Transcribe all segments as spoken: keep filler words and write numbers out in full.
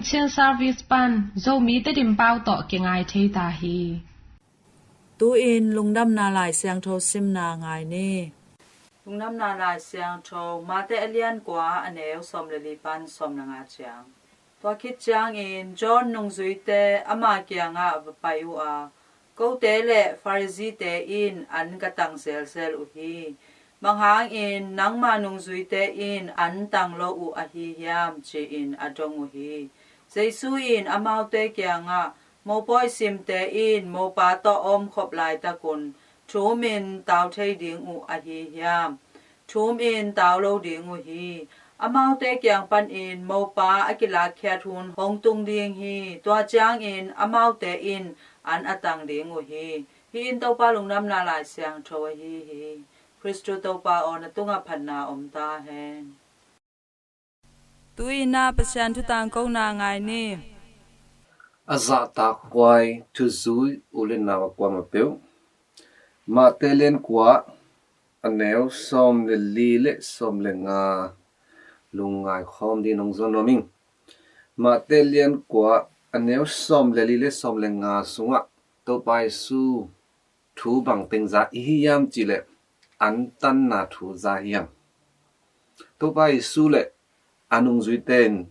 Chin Service pan Zomi Tedim pau tawh kingai thei ta hi. Tu-in Lungdamna Lai Siangtho simna ngai ni. Lungdamna Lai Siangtho Mate a lian kua, a neu sawm le li pan sawm le nga ciang. Tua khit ciangin John nungzuite ama kiangah va pai uh a, kote le Pharisee-te in an ka tang zelzel uh hi. Bang hangin nangma nungzuite in an tang lo uh ahi hiam, ci-in a dong uh hi. Jesu in amaute kiangah, mopawi simte in mopa tawh om khop laitakun thumin tau thei ding uh ahi hiam? Thumin tau lo ding uh hi. Amaute kiang panin mopa a kilakkhiat hun hong tung ding hi. Tua ciangin amaute in an a tang ding uh hi. Hih in Topa Lungdamna Lai Siangtho ahi hi. Khristu Topa aw, na tungah phatna om ta hen. Tu-in ah Pasian thu tangkona ngai ni. A zahtakhuai thuzui u le nau a kuamah peuh, Mate lian kua, a neu sawm le li le sawm le nga lungngai khawm ding nong zawn nuam ing. Mate lian kua, a neu sawm le li le sawm le nga sungah Topa Jesu thu bang teng za i hi hiam cih leh, an tanna thu za hiam? Topa Jesu le a nungzuite in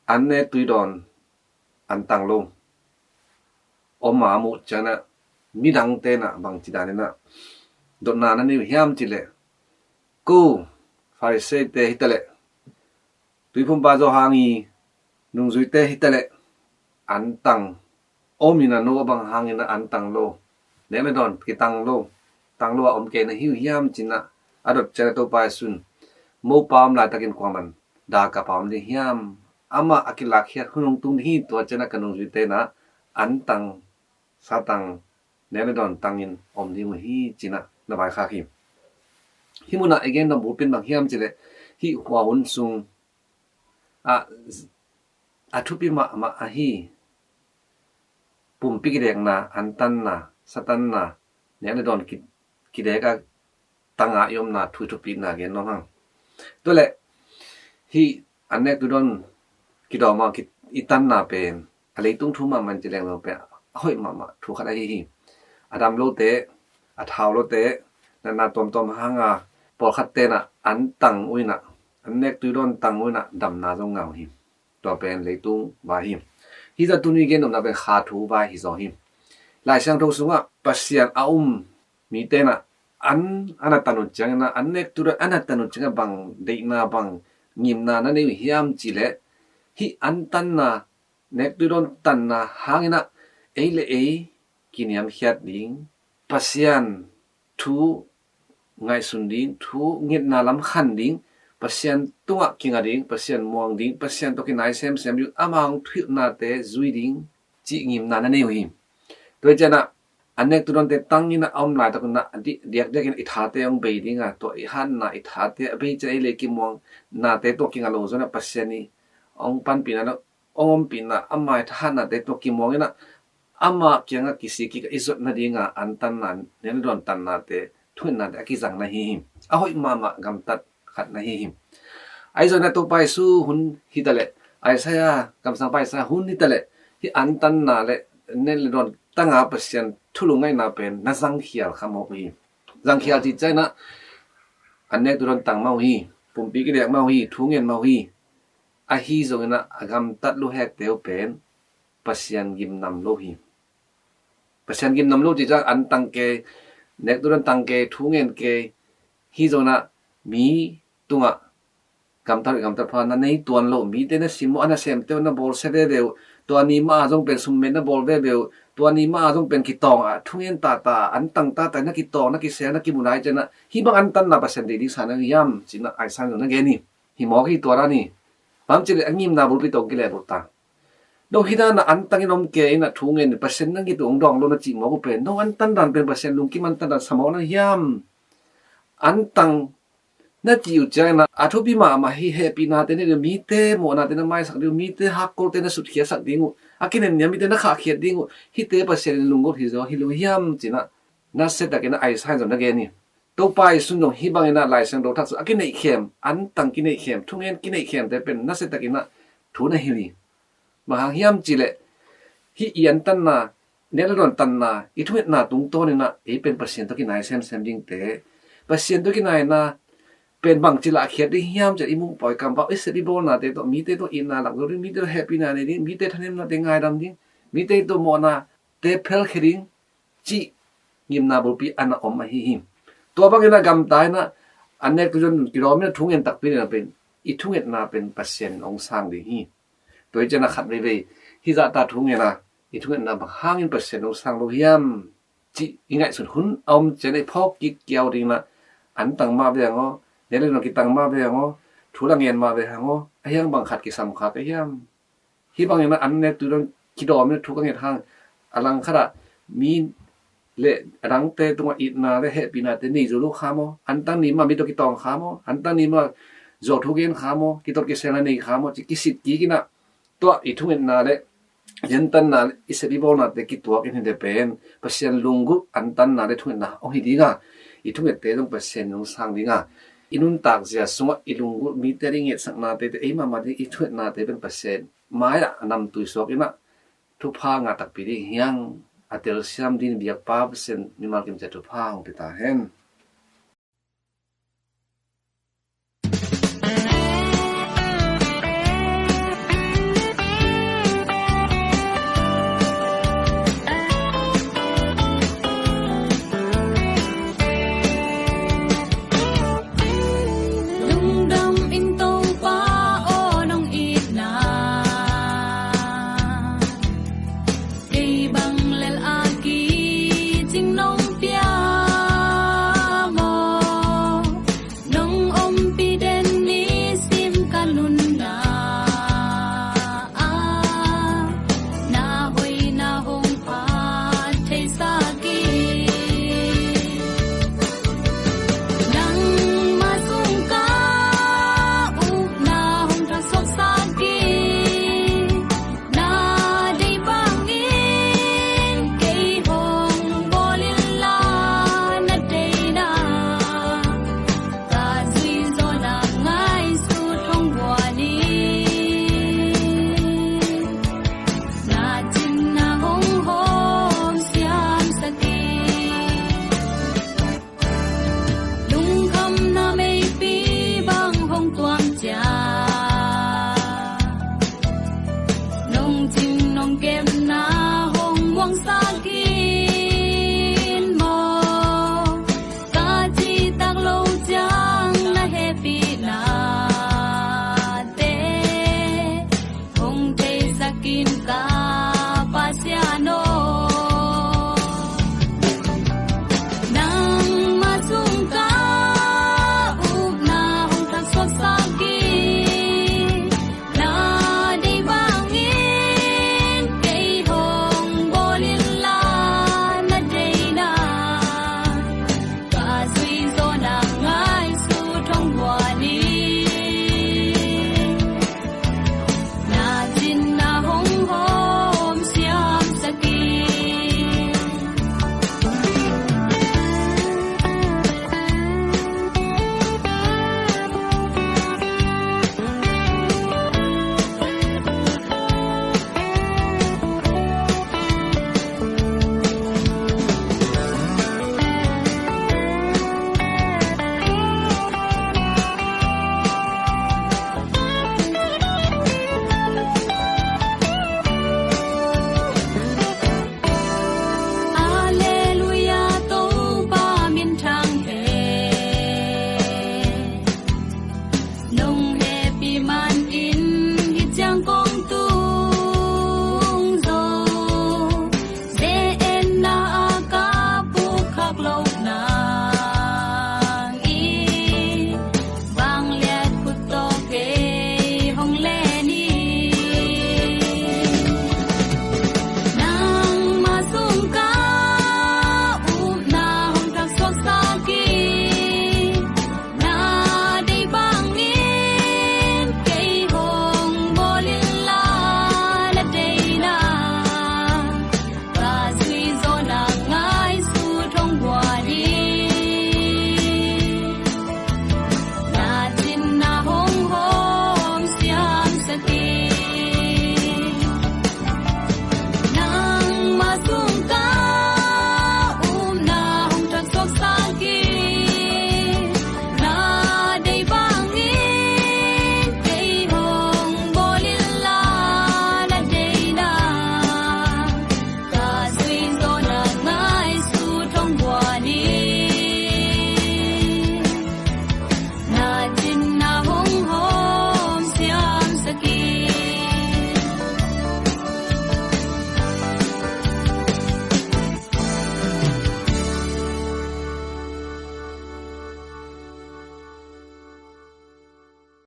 an nek tui dawn an tang lo. Om a muh ciangin ah midangte in ah bangci danin ah dotna na nei uh hiam cih leh, ko Pharisee-te hi ta leh, tuiphumpa Johan i nungzuite hi ta leh an tang. Om in ah no a bang hangin ah an tang lo? Nek le dawn kitang lo, tang lo a om kei na hi uh hiam, ci-in ah a dot ciangin ah Topa Jesu in, mopa om laitakin kuaman dak a pa om ding hiam? Amah a kilakkhiat hun hong tung ding hi. Tua ciangin ah ka nungzuite in ah an tang, sa tang, nek le dawn tangin om ding uh hi, ci-in ah na vaikhak hi. Hih munah i gen nop bulpi in bang hiam cih leh, hih khuahun sung ah a thupi mahmah ahi pumpi kidekna, an tanna, sa tanna, nek le dawn ki, kidek a tanga i omna thu i thupitna gen nuam hang. Tua leh hih an nek tui dawn kidawm a ki, i tanna pen a leitung thu mahmah in ci leng lo pen a hoih mahmah thu khat ahi hi. A dam lote, a thau lote, natna tuamtuam hanga pawlkhatte in ah an tang uh in ah, an nek tui dawn tang uh in ah damna zong ngah uh hi. Tua pen leitung vai hi. Hih zah tuni gen nopna pen kha thu vai hi zaw hi. Lai Siangtho sungah Pasian a um mite in ah an, an a tan uh ciangin ah, an nek tui dawn an a tan uh ciangin ah bang deihna, bang ngimna na nei uh hiam cih leh, hih an tanna, nek tui dawn tanna hangin ah ei le ei kiniamkhiat ding, Pasian thu ngaihsun ding, thu ngetna lam khan ding, Pasian tungah kinga ding, Pasian muang ding, Pasian tawh kinai semsem ding, ama hong thuhilhnate zui ding cih ngimna na nei uh hi. Tua hi ciangin ah an nek tui dawnte tangin ah a om laitak un ah di, diakdiakin i thate hong bei ding a, tua i hatna, i thate a bei ciangin ei le ei kimuang, nate tawh kinga lo zaw in ah Pasian i hong panpihna, hong ompihna, ama i thahatnate tawh kimuang in ah ama kiangah kisik kik a i zot nading a an tanna, nek le dawn tannate, thuhilhnate a kizang na hi hi. A hoih mahmah gamtat khat na hi hi. Ahi zongin ah Topa Jesu hun hi ta leh, Isaiah, kamsangpa Isaiah hun hi ta leh, hih an tanna le nek le dawn tanga Pasian thu lungngaihna pen na zangkhial kha mawk uh hi. Zangkhial cih ciangin ah an nek tui dawn tang mah uh hi, pumpi kidek mah uh hi, thu ngen mah uh hi. Ahi zongin ah a gamtat luhekte uh pen Pasian gimnam lo hi. Pasian gimnam lo cih ciang an tang kei, nek tui dawn tang kei, thu ngen kei, hi zongin ah mi tungah gamtat, gamtat pha na nei tuan lo, mite na sim uh, a nasemte uh na bawlsia veve uh, tua ni mah a zong pen summen na bawl veve uh, tua ni mah a zong pen kitawng a, thu ngen tata, an tang tata, na kitawng, na kisel, na kimu nai ciangin ah hih bang an tanna Pasian deih ding sa na hiam, ci-in ah Isaiah in zong na gen hi. Hi mawk hi, tua dan hi. Bang hang hiam cih leh a ngimna bulpi tawh kilehbulh ta. No hih dan a an tangin om kei in ah thu ngen in Pasian na ngit uh hong dawng lo na cih mawk uh pen, no an tan dan pen Pasian lungkim an tan dan sa mawk na hiam? An tang na cih uh ciangin ah a thupi mahmah hi, hehpihnate na nei ding uh, mite mawhnate na maisak ding uh, mite hakkolte na sutkhiatsak ding uh, a kinenniam mite na khahkhiat ding uh, hihte Pasian in lunggulh hi zaw hi lo hiam, ci-in ah nasiatakin ah Isaiah in zong na gen hi. Topa Jesu in zong hih bangin ah Lai Siangtho Thak sung a kineihkhem, an tang kineihkhem, thungen kineihkhemte pen nasiatakin ah thu na hilh hi. Bang hang hiam cih leh hih i antanna, nek le dawn tanna, i thungetna tungtawn in ah ei pen Pasian tawh kinai semsem dingte, Pasian tawh kinaina pen bangci lahkhiat ding hiam cih i muh pawi kam bang, i sep i bawlnate tawh, mite tawh itna lak zo ding, mite tawh hehpihna nei ding, mite thanemnate ngaidam ding, mite tawh mawhnate phelkhia ding cih ngimna bulpi a na om ahi hi. Tua bangin ah gamta in ah, an nek tu zong kidawm in ah thungen takpi ding ah pen, i thungetna pen Pasian hong sang ding hi. Tua hi ciangin ah khat veivei hih zahta thungen a, i thungetna bang hangin Pasian hong sang lo hiam cih i ngaihsun hun a om ciangin i phawk kik kiau ding in ah, antang mah veng aw, nek le dawn kitang mah veng aw, thu la ngen mah veng aw, a hiang bang khat kisam kha ka hiam? Hih bangin ah an nek tu dong kidawm in ah thu ka nget hang, a langkhat ah mi le a dangte tungah itna le hehpihnate nei zo lo kha maw? Antang ni mah mi tawh kitawng kha maw? Antang ni mah zuau thu gen kha maw? Kitot kiselna nei kha maw? Ci kisit kik in ah, tua i thungetna le i antanna le i sep i bawlnate kituak in hi le pen Pasian lunggulh antanna le thungetna hong hi ding a, i thungette zong Pasian hong sang ding a, i nuntak zia sungah i lunggulh mite ding i ngetsaknate, te ei mahmah ding i thungetnate pen Pasian mai-ah a namtui suak in ah thupha ngah takpi ding hi hang. A telsiam ding biakpa Pasian mimal kim ciat thupha hong pia ta hen. Lungdam ing Topa aw, nong itna kei bang lel a kicing nong pia.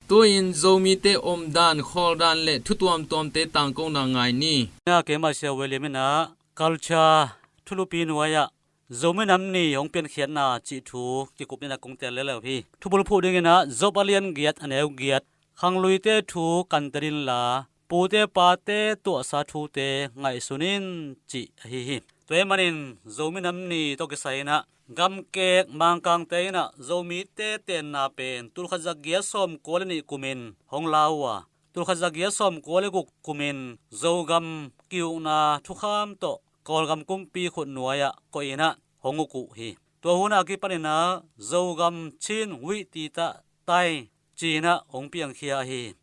Tu-in Zomite omdan, khawldan le thu tuamtuamte tangkona ngai ni. Na keimah Sia William in ah culture thulupi nuai-ah Zomi Nam Ni hong piankhiatna cih thu kikup ni-in ah kong tel leuleu hi. Thubulphuh dingin ah Job a lian giat, a neu giat, khangluite thu kantel inla, pute pate tuahsa thute ngaihsun in, cih ahi hi. Tua ahih manin Zomi Nam Ni tawh kisai-in ah gamkek Mangkangte in ah Zomite tenna pen tulkhat za giat sawmkua le nih kumin hong la uh a, tulkhat za giat sawmkua le guk kumin Zogam ki-ukna thukham tawh Kawlgam kumpi khutnuai-ah koih in ah hong uk uh hi. Tua hun a kipanin ah Zogam Chin Huih Ti Ta Tai ci-in ah hong piangkhia ahi hi.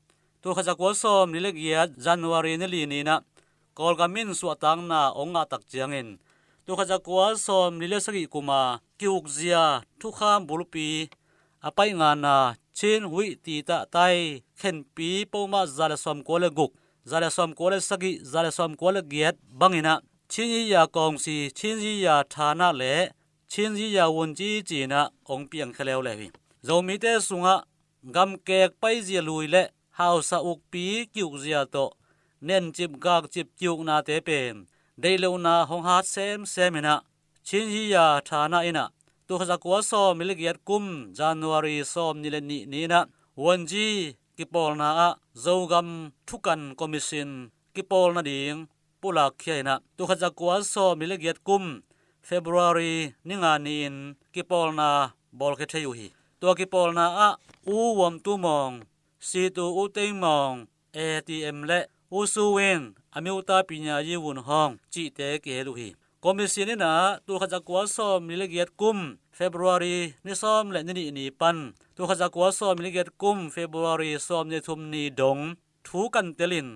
Tulkhat za kua sawmli le giat January ni li ni-in ah Kawlgam in suahtakna hong ngah tak ciangin, tulkhat za kua sawmli le sagih kum a ki-ukzia thukham bulpi a paih nganna Chin Huih Ti Ta Tai khenpi pawlmah za le sawmkua le guk, za le sawmkua le sagih, za le sawmkua le giat bangin ah Chin Yiya Kawngsi, Chin Yiya Thana le Chin Yiya Wunci ci-in ah hong piangkhia leuleu hi. Zomite sungah gamkek paizia lui le hausa ukpi ki-ukzia tawh nencip gakcip ki-uknate pen deihlohna hong hat semsem in ah, Chin Yiya Thana in ah tulkhat za kua sawmli le giat kum January sawmnih le nih ni-in ah Wunci kipawlna ah Zogam Thukan Commission kipawlna ding pulakkhia in ah, tulkhat za kua sawmli le giat kum February ni nga ni-in kipawlna bawlkhia thei uh hi. Tua kipawlna ah U Wom Tu Mawng, Situ U Tei Mawng, A T M le U Su Win, Amyotha Pyinnya Yi Wun Hawng cihte kihel uh hi. Commission in ah tulkhat za kua sawmli le giat kum February ni sawm le ni nih ni pan tulkhat za kua sawmli le giat kum February sawmnih le thum ni dong thu kantel in,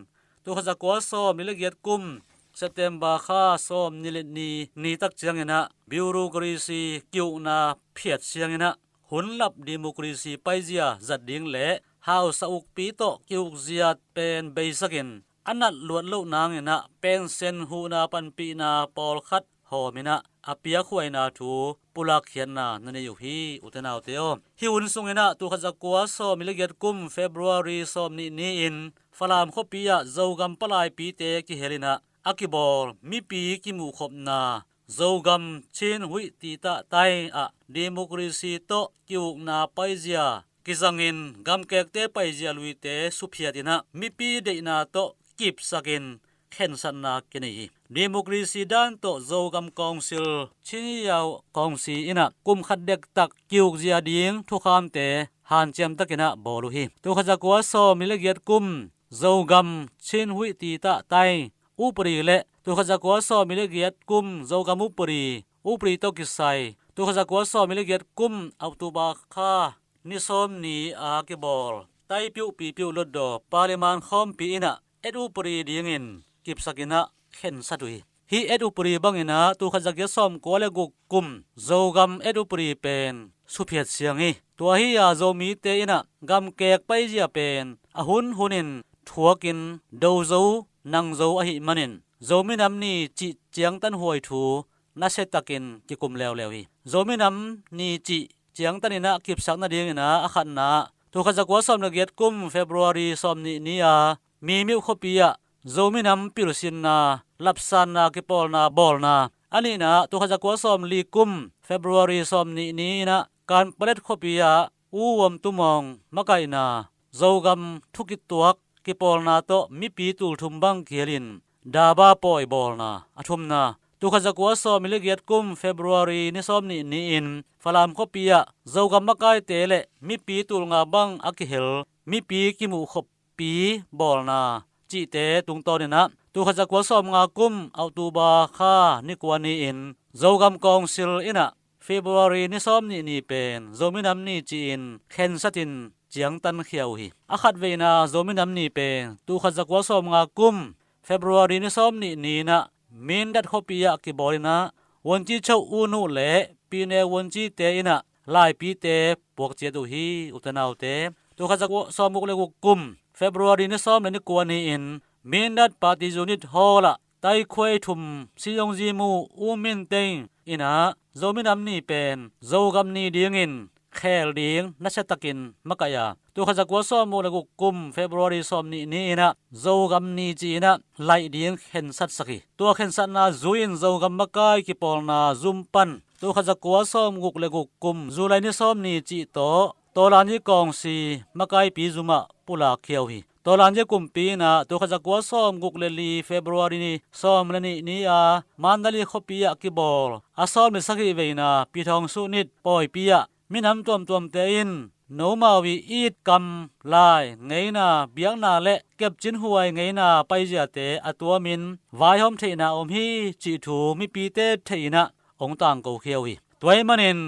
tulkhat za kua sawmli le giat kum September kha sawmnih le nih ni tak ciangin ah bureaucracy ki-ukna phiat siangin ah hun lap democracy paizia zat ding le hausa ukpi tawh ki-ukzia pen beisakin a nat luat loh nangin ah pension huhna panpihna pawlkhat hawmin ah a piakhuaina thu pulakkhiatna na nei uh hi, ute naute aw. Hih hun sungin ah tulkhat za kua sawmli le giat kum February sawmnih ni-in Falam khuapi ah Zogam palaipite kihel in ah a kibawl mipi kimuhkhopna Zogam Chin Huih Ti Ta Tai ah democracy tawh ki-ukna paizia kizangin gamkekte paizia luite suphiat in ah mipi deihna tawh kipsakin khensatna kinei hi. Democracy dan tawh Zogam Council, Chin Yiya Kawngsi in ah kum khat dektak ki-ukzia ding thukhamte hanciam takin ah bawl uh hi. Tulkhat za kua sawmli le giat kum Zogam Chin Huih Ti Ta Tai upadi le tulkhat za kua sawmli le giat kum Zogam upadi, upadi tawh kisai tulkhat za kua sawmli le giat kum October kha ni sawm ni a kibawl Taipiuh Pipiuh Lotdaw Parliament khawmpi in ah et upadi dingin kipsakin ah khensat uh hi. Hih et upadi bangin ah tulkhat za giat sawmkua le guk kum Zogam et upadi pen suphiat siang hi. Tua hi a Zomite in ah gamkek paizia pen a hun hunin thuakin do zo nang zo ahih manin Zomi Nam Ni cih ciangtan huai thu nasiatakin kikum leuleu hi. Zomi Nam Ni cih ciangtan in ah kipsak nadingin ah a khatna ah tulkhat za kua sawm le giat kum February sawmnih ni a Mimiuh khuapi ah Zomi Nam pilsinna lapsanna kipawlna bawlna. A nihna ah tulkhat za kua sawmli kum February sawmnih ni in ah Kanpalet khuapi ah U Wom Tu Mawng makaihna Zogam thukituak kipawlna tawh mipi tulthum bang kihelin daba pawi bawlna. A thumna, tulkhat za kua sawmli le giat kum February ni sawmnih ni-in Falam khuapi ah Zogam makaite le mipi tulnga bang a kihel mipi kimuhkhoppi bawlna cihte tungtawnin ah tulkhat za kua sawmnga kum October kha ni kua ni-in Zogam Council in ah February ni sawmnih ni pen Zomi Nam Ni ci-in khensatin ciangtankhia uh hi. A khatveina Zomi Nam Ni pen tulkhat za kua sawmnga kum February ni sawmnih ni-in ah Mindat khuapi ah kibawlin ah Wunci Cho U Nu le Pine Wunci-te in ah laipite puak ciat uh hi, ute naute. Tulkhat za kua sawmguk le guk kum February ni sawm le ni kua ni-in Mindat Party Unit Hall ah Taikhuai thum Siyongzimu U Min Teng in ah Zomi Nam Ni pen Zogam ni dingin khel ding nasiatakin makaih a, tul khat zakua sawmguk le guk kum February sawmnih ni-in ah Zogam ni ci-in ah laih ding khensatsak hi. Tua khensatna zui-in Zogam makai kipawlna zum pan tul khat zakua sawmguk le guk kum July ni sawmni cih tawh Tawlanyi Kawngsi makaipi zum ah pulakkhia uh hi. Tawlanyi kumpi in ah tul khat zakua sawmguk le li February ni sawm le nih ni-a Mandalay khuapi ah kibawl a sawm le sagih veina Pyidaungsu Nyit pawipi ah minam tuamtuamte in nomau ii it kam, lai, ngeina, biakna le kepcinhuai ngeina paiziate a tuamin vaihawm theihna om hi cih thu mipite theih in ah hong tangkokhia uh hi. Tua ahih manin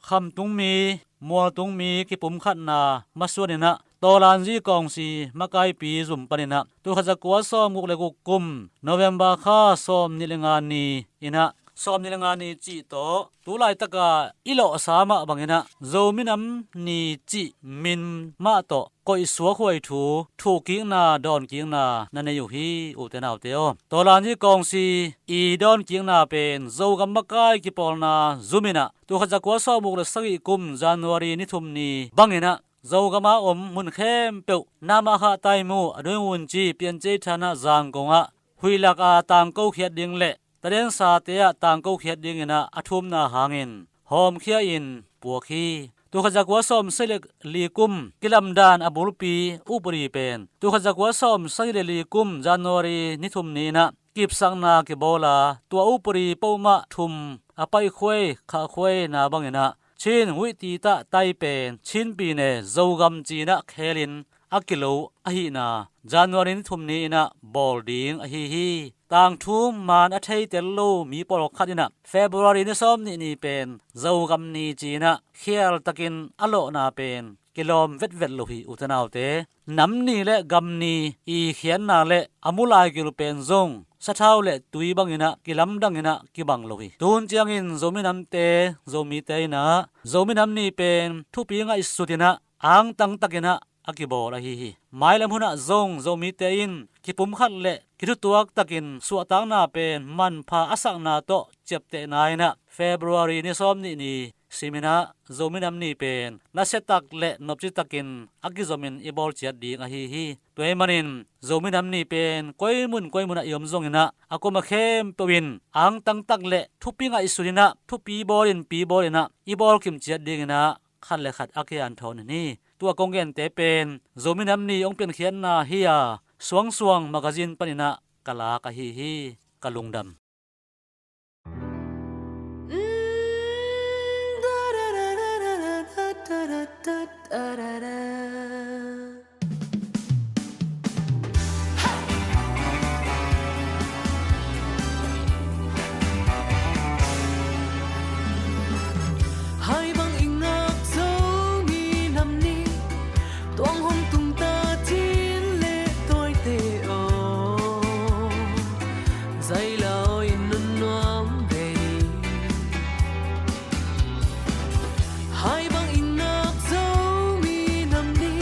khamtungmi, mualtungmi kipumkhatna masuanin ah Tawlanyi Kawngsi makaipi zum panin ah tul khat zakua sawmguk le guk kum November kha sawmnih le nga ni-in ah, sawmnih le nga ni cih tawh tu laitaka i lawhsa mah bangin ah Zomi Nam Ni cih min mah tawh koihsuak huai thu thuhkikna, dawnkikna na nei uh hi, ute naute aw. Tawlanyi Kawngsi ii dawnkikna pen Zogam makai kipawlna zum in ah tul khat zakua sawmguk le sagih kum January ni thum ni bangin ah Zogam a om mun khempeuh namah khah taimu a dungin ci Piancil than ah Zangkong ah huih lak a tangkokhiat ding le tadensate ah tangkokhiat dingin ah a thumna hangin hawmkhia-in puak hi. Tul khat zakua sawmsagih le li kum kilamdan a bulpi upadi pen tul khat zakua sawmsagih le li kum January ni thum ni-in ah kipsakna kibawl a, tua upadi pohmah thum a paihkhuai khahkhuaina bangin ah Chin Witita tai pen Chin Pyine Zogam ci-in ah khelin a kilo ahihna January ni thum ni-in ah bawl ding ahi hi. Tangthu maan a theitel lo mi pawlkhat in ah February ni sawmnih ni pen Zogam ni ci-in ah khialtakin a lawhna pen kilawm vetvet lo hi, ute naute. Nam ni le gam ni ii khiatna le a mu laigil pen zong sathau le tui bangin ah kilamdangin ah kibang lo hi. Tun ciangin Zomi Namte, Zomite in ah Zomi Nam Ni pen thupi ngaihsutin ah angtangtakin ah a kibawl ahi hi. Mailam hunah zong Zomite in kipumkhat le kithutuaktakin suahtakna pen manpha a sakna tawh ciaptehna in ah February ni sawmnih ni simin ah Zomi Nam Ni pen nasiatak le nopcitakin a kizomin i bawl ciat ding ahi hi. Tua ahih manin Zomi Nam Ni pen koi mun koi munah i om zongin ah a kuama khempeuh in angtangtak le thupi ngaihsutin ah thupi bawlin pi bawlin ah i bawlkim ciat dingin ah khat le khat a kianthawn hi. Tua kong gente pen Zomi Nam Ni hong piankhiatna hi a, Suangsuang magazine panin ah ka lak ahi hi. Ka lungdam. Hai bang i ngak Zomi Nam Ni, tuang hong tung ta cin le tuaite aw, zai lau in nun nuam ve ni. Hai bang i ngak Zomi Nam Ni,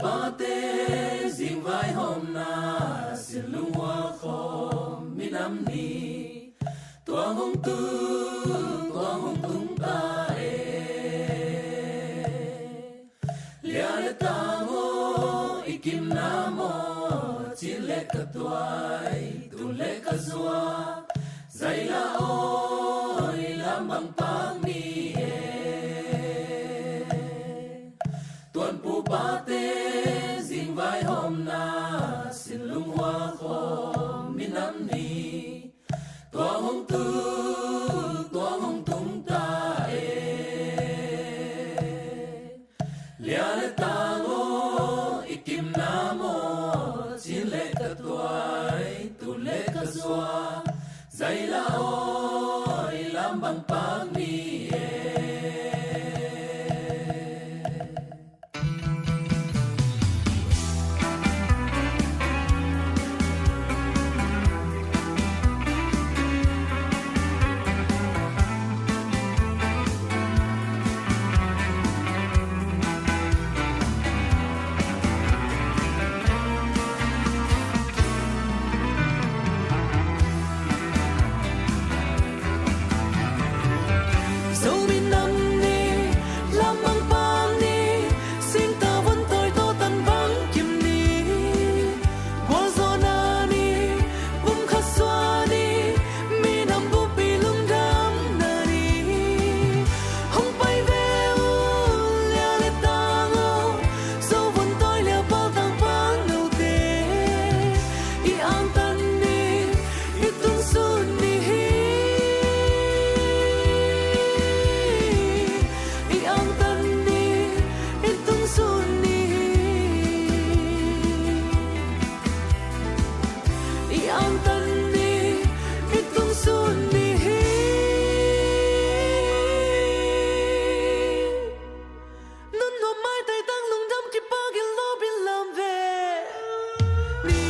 Pate zingvaihawmna, sin lungua khawm minam ni. Tuang hong tu, tuang hong tung ta e. Lia le tang aw, i kimna maw, cin le ka tuai, tu le ka zua, zaila aw, i lam bang pak ni e. Tuanpu pate zingvaihawmna, sin lungua khawm minam ni. Tuang hong tu, tuang hong tung ta e. Lia le tang aw, i kimna maw, cin le ka tuai, tu le ka zua, zaila aw, i lam bang pak ni e. Zomi nam ni, lam bang pak ni, singtang vun tawi tawh tan bang kim ni, gualzawhna ni, pumkhat suah ni, minam buppi lungdamna ni. Hong pai ve uh, lia le tang aw, Zo vun tawi liau paltang pang note, i angtan ni, i tungsun ni hi. I angtan ni, i tungsun ni hi. I angtan ni, i tungsun ni hi. Nunnuam maitai tang lungdam kipak in lo bil lam ve ni.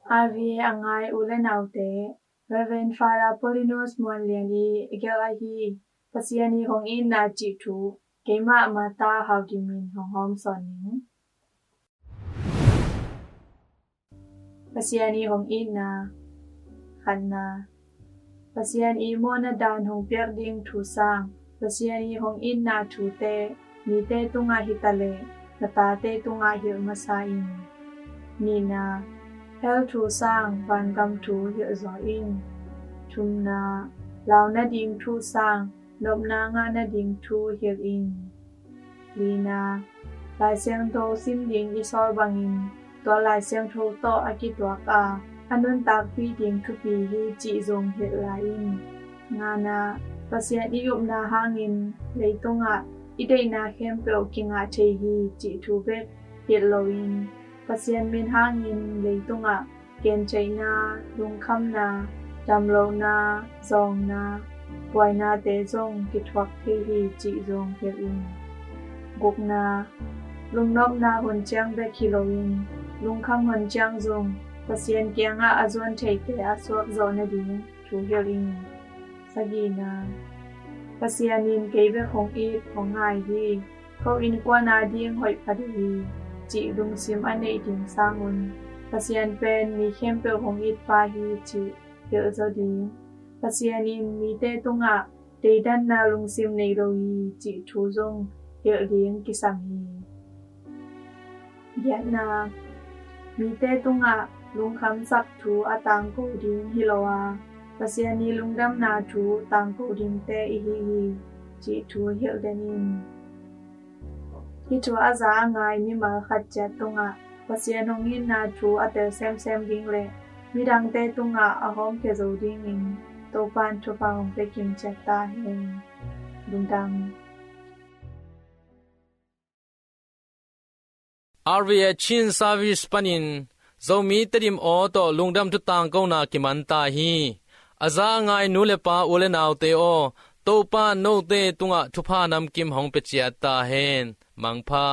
R V A a ngai u le naute, Reverend Father Paulinus Muan Lian i a gelh ahi Pasian i hong itna cih thu keimah Martha Hau Kim in hong hawmsawn ning. Pasian i hong itna. Khatna, Pasian i mawhna dan hong piak ding thu sang. Pasian i hong itna thute mite tungah hi ta leh na tate tungah hilh masa in. Nihna, hell thu sang vangam thu hilh zaw in. Thumna, lau nading thu sang nopna ngah nading thu hilh in. Lina, Lai Siangtho sim ding i sawl bangin tua Lai Siangtho tawh a kituak a, a nuntakpih ding thupi hi cih zong hilh lai in. Ngana, Pasian i upna hangin leitungah i deihna khempeuh kingah thei hi cih thu bek hilh loin, Pasian min hangin leitungah gentheihna, lungkhamna, damlohna, zawngna, buainate zong kithuak thei hi cih zong hilh in. Gukna, lungnopna hun ciang bek hi loin, lungkham hun ciang zong Pasian kiangah a zuan theite a suak zawh nading thu hilh in. Sagihna, Pasian in kei bek hong it hong ngai hi. Ko innkuan ading hoih pha ding hi cih lungsim a neih ding sangun, Pasian pen mi khempeuh hong itpa hi cih hilh zaw ding. Pasian in mite tungah deidanna lungsim nei lo hi cih thu zong hilh ding kisam hi. Giatna, mite tungah lungkhamsak thu a tangko ding hi lo a, Pasian i lungdamna thu tangko dingte i hi hi cih thu hilh den in. Hih thu a za a ngai mimal khat ciat tungah Pasian hong itna thu a tel semsem ding le midangte tungah a hawmkhia zo dingin Topa'n thupha hong pia kim ciat ta hen. Lungdam. R V A Chin Service panin Zomi Tedim aw tawh lungdam thu tangkona kiman ta hi. A za a ngai nu le pa, u le naute aw, Topa note tungah thupha namkim hong pia ciat ta hen. Mangpha.